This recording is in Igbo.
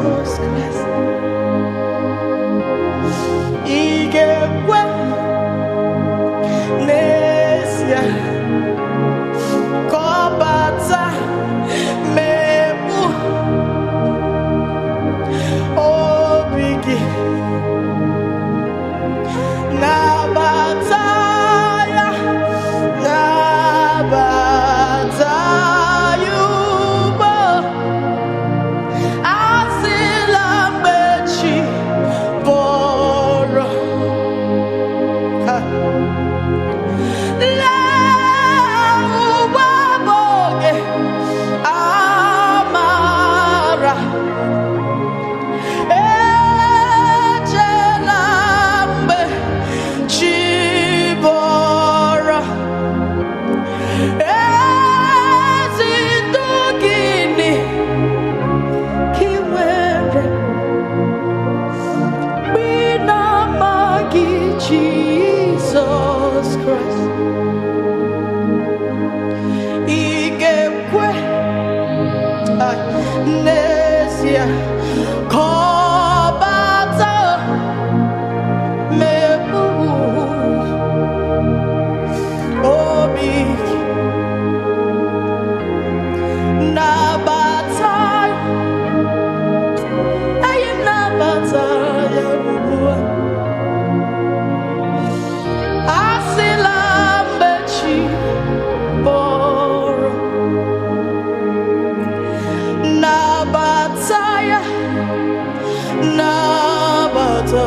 Jizọs Kraịst. Ị ga-ekwe n'ezie ka ọ bata mekpu obi gị? Nabata ya, nabata ya ugbo. Asịla mgbe chi bọrọ. Ha. Lee, ugbu a bụ oge amara. Echela mgbe chi bọrọ. Ezi ndụ gịnị ka ị nwere mgbe ị na-amaghị Jizọs Kraịst? Ị ga-ekwe, ai, n'ezie ka ọ bata mekpu obi gị? Nabata, enyi m, nabata ya ugbu a. Asịla mgbe chi bọrọ. Nabata ya, nabata